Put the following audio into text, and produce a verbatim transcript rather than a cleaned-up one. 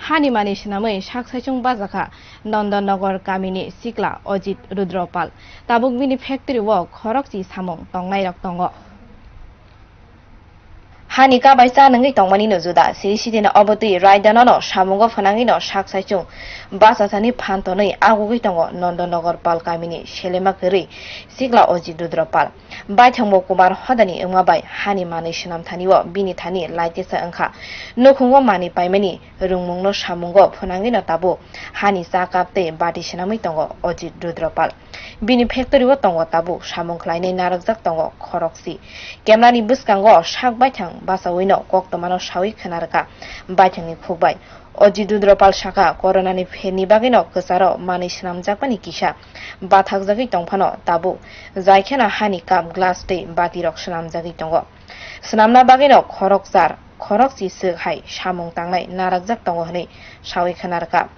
Hani manwi swnamwi sak saichung bajakha Nondonogor kamini sikla Ojit Rudropal. Tabuk bini factory o khorokchi samung tongnairok tongo. Hani kabai cha nungwi tongmani no juda, siri sidina obo twi raidano no samungo phwnangwi no sak saichung bachasani phan tonwi agugwi tongo Nondonogor pal kamini selema kwrwi sikla Ojit Rudropal. Baithangbo Kumar hodani wngma bai hani manwi swnam thani o bini thani laitesa wngkha. Nukhungo manwi paimani rwngmungno samungo phwnangwi no tabuk hani cha cup tei bati swnamwi tongo Ojit Rudropal. Bini factory o tongo tabuk samung khlainai narwkjak tongo khorokchi. Camera ni bwskango sak baithang bachawino koktwmano sawi khna rwkha baithangni khukbai. Ojit Rudropal sakha, corona ni pherni bagwino kwcharo manwi swnamjakmani kisa bathakjagwi tongphano tabuk jaikheno hani cup, glass tei batirok swnamjagwi tongo. Swnamna bagwino khorokchar, khorokchi swk hai samung tangnai narwkjak tongo hwnwi sawi khna rwkha.